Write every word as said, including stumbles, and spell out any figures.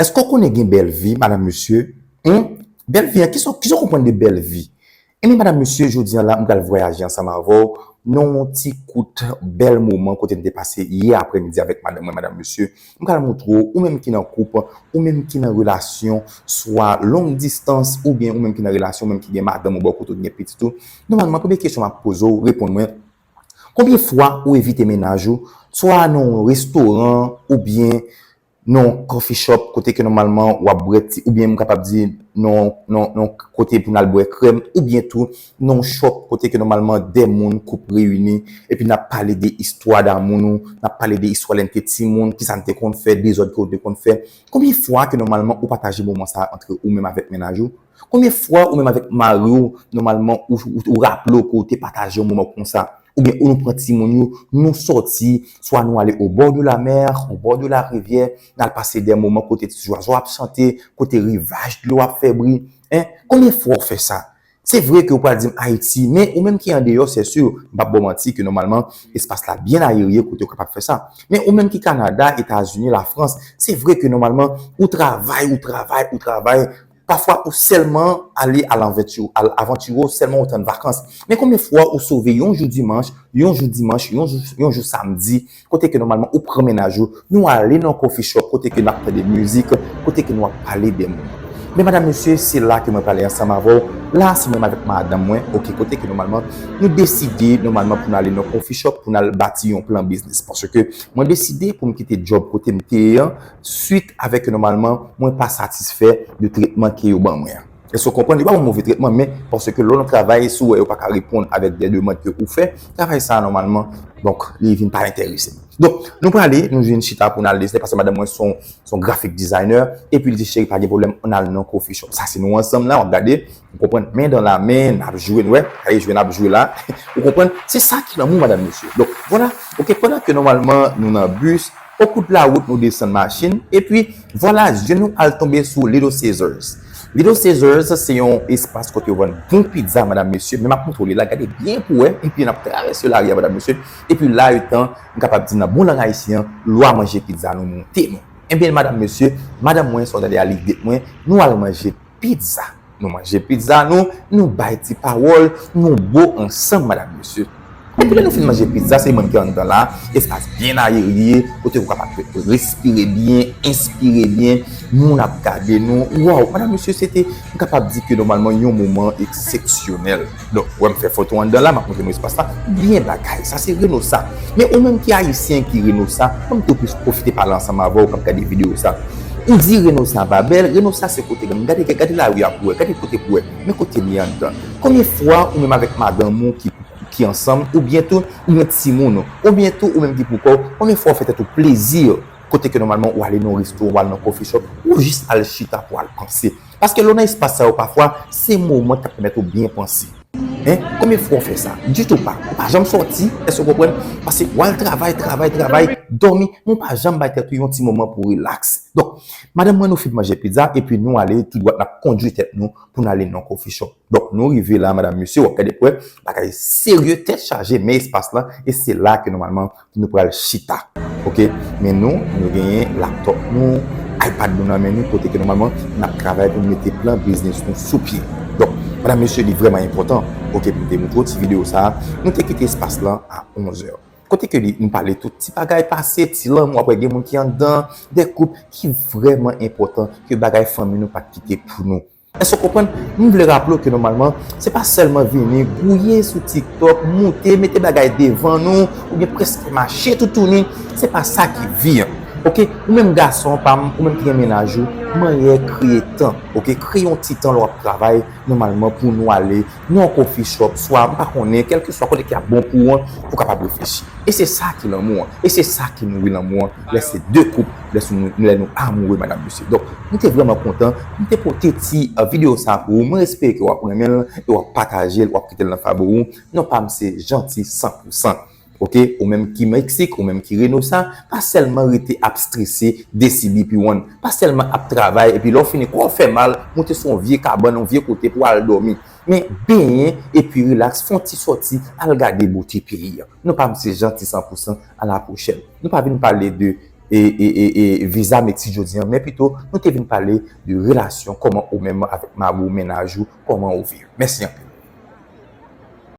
Èske w konnen gen bèl vi, madanm, mesye? Hen? Bèl vi an, kisa, kisa w konprann de bèl vi? Ebyen, madanm, mesye, jodi a la, m pral vwayaje ansanm avè w nan yon ti kout bèl moman kote n te pase yè aprèmidi avèk madanm mwen, madanm, mesye. M pral montre w, ou menm ki nan koup, ou menm ki nan relasyon, swa long distance, oubyen ou menm ki nan relasyon, ou menm ki gen madanm ou bò kote w, gen pitit ou. Nòmalman, premye kesyon m ap poze w, reponn mwen. Konbyen fwa ou evite mennaj ou, swa nan yon restoran, oubyen nan yon coffee shop, kote ke nòmalman w ap bwè ti, oubyen m kapab di nan, nan, nan kote pou n al bwè krèm, oubyen tou nan yon shop kote ke nòmalman de moun, koup reyini, epi n ap pale de istwa damou nou, n ap pale de istwa lè n te timoun, kisa n te konn fè, dezòd ke w te konn fè. Konbyen fwa ke nòmalman ou pataje moman sa a antre ou menm avèk mennaj ou? Konbyen fwa ou menm avèk mari w, nòmalman, ou, ou, ou raple w ke w te pataje yon moman konsa? Oubyen ou nou pran timoun yo, nou sòti, swa nou ale au bord de la mer, au bord de la rivière, n al pase de moman kote ti zwazwa ap chante, kote rivaj dlo ap fè bri. Hen? Konbyen fwa w fè sa? Se vre ke w pral di m Ayiti, men ou menm ki andeyò, c'est sûr, m p ap ba w manti ke nòmalman, espas la byen ayerye kote w kapab fè sa. Men ou menm ki Kanada, Etazini, Lafrans, se vre ke nòmalman, ou travay, ou travay, ou travay, pafwa ou sèlman ale al avantire, al avantire w, sèlman ou tann vakans. Men konbyen fwa ou sove yon jou dimanch, yon jou dimanch, yon jou, yon jou samdi, kote ke nòmalman ou pran mennaj ou, nou ale nan coffee shop, kote ke n ap tande mizik, kote ke nou ap pale de moun? Men madanm, mesye, se la ke mwen prale ansanm avè w. La, se mwen avèk madanm mwen, oke, kote ke nòmalman nou deside nòmalman pou n ale nan coffee shop, pou n al bati yon plan biznis. Paske mwen deside pou m kite djòb kote m te ye an, swit avèk nòmalman mwen pa satisfè de tretman ke yo ban mwen an. Èske w konprann? Yo pa ban m move tretman, men paske lè w nan travay, si w wè yo pa ka reponn avèk de demann ke ou fè, travay sa a nòmalman, donk, li vin pa enterese m. Donk, nou prale, nou vin chita pou n al deside, paske madanm mwen se yon, se yon graphic designer, epi li di, cheri, pa gen pwoblèm, ann al nan coffee shop. Sa se nou ansanm la, w ap gade, ou konprann, men dan la men, n ap jwe, nou wè, gade jwe n ap jwe la, ou konprann, se sa ki lanmou, madanm, mesye. Donk, vwala, oke, pandan ke nòmalman nou nan bis, o kou de la wout, nou desann machin, epi vwala, je nou al tonbe sou Little Caesars. Little Caesars, se yon espas kote yo vann bon pizza, madanm, mesye, men m ap montre w li la, gade byen pou wè, epi n ap travèse lari a, madanm, mesye, epi la, etan, m kapab di nan bon lang ayisyen an, lwa manje pizza nou monte nou. Ebyen, madanm, mesye, madanm mwen, sa w tande a, li get mwen, nou al manje pizza. Nou manje pizza nou, nou bay ti pawòl, nou bo ansanm, madanm, mesye. Epi lè nou fin manje pizza, se moun ki anndan la, espas byen ayerye, kote ou kapab respire byen, enspire byen, moun ap gade nou. Waw, madanm, mesye, se te, m kapab di ke nòmalman yon moman eksepsyonèl. Donk, wè m fè foto anndan la, m ap montre nou espas la. Byen bagay, sa se Renosa. Men ou menm ki ayisyen ki Renosa, ban m tou plis pwofite pale ansanm avè w k ap gade videyo sa. Ou di Renosa pa bèl, Renosa se kote granm. Gade, gade lari a pou wè, gade kote pou wè. Men kote li anndan. Konbyen fwa ou menm avèk madanm ou ki, ki ansanm, oubyen tou, ou gen timoun ou, oubyen tou, ou menm ki pou kò w, konbyen fwa ou fè tèt ou plezi, kote ke nòmalman ou ale nan yon resto, ou al nan coffee shop, ou jis al chita pou al panse. Paske lè w nan espas sa yo pafwa, se moman k ap pèmèt ou byen panse. Hen? Konbyen fwa w fè sa? Ditou pa. Ou pa janm sòti, èske w konprann? Paske w al travay, travay, travay, dòmi, men w pa janm bay tèt ou yon ti moman pou w rilaks. Donk, madanm mwen, nou fin manje pizza, epi nou ale tou dwat, n ap kondui tèt nou pou n ale nan coffee shop. Donk, nou rive la, madanm, mesye, w ap gade pou wè, bagay serye, tèt chaje, men espas la, e se la ke nòmalman nou pral chita. Oke? Men nou, nou genyen laptop nou, iPad nou nan men nou, kote ke nòmalman n ap travay pou n mete plan biznis nou sou pye. Donk, madanm, mesye, li vrèman enpòtan. Oke, pou m te montre w ti videyo sa a, nou te kite espas lan a onz è. Kote ke li, nou pale tout ti bagay pase, ti lanmou, apre gen moun ki anndan, de koup ki vrèman enpòtan, ke bagay fanmi nou pa t kite pou nou. Èske w konprann? M vle raple w ke nòmalman, se pa sèlman vini, gouye sou TikTok, moute, mete bagay devan nou, oubyen prèske mache toutouni. Se pa sa ki vi an. Oke? Ou menm gason pa m, ou menm ki gen mennaj ou, manyè kreye tan. Oke? Kreye yon ti tan lè w ap travay, nòmalman, pou nou ale nan yon coffee shop, swa, m pa konnen, kèlkeswa kote ki ap bon pou ou an, pou w kapab reflechi. E se sa ki lanmou an. E se sa ki nouri lanmou an. Lè se de koup, lè se nou, lè nou amoure, madanm, mesye. Donk, m te vrèman kontan. M te pote ti, eh, videyo sa pou ou. Mwen espere ke w ap renmen l e w ap pataje l, w ap kite l nan favori w. Non pa m se Jeanty san pou san. Oke? Ou menm ki Meksik, ou menm ki Renosa, pa sèlman rete ap strese de C B P one. Pa sèlman ap travay, epi lè w fini, kò w fè mal, moute sou yon vye kabann, yon vye kote pou w al dòmi. Men benyen, epi rilaks, fè yon ti sòti, al gade bote peyi an. Non pa m se Jeanty san pou san, a la pwochèn. Nou pa vin pale de e, e, e, e viza Mexique jodi an, men pito nou te vin pale de relasyon, kòman ou menm avèk mari w, mennaj ou, kòman ou viv. Mèsi anpil.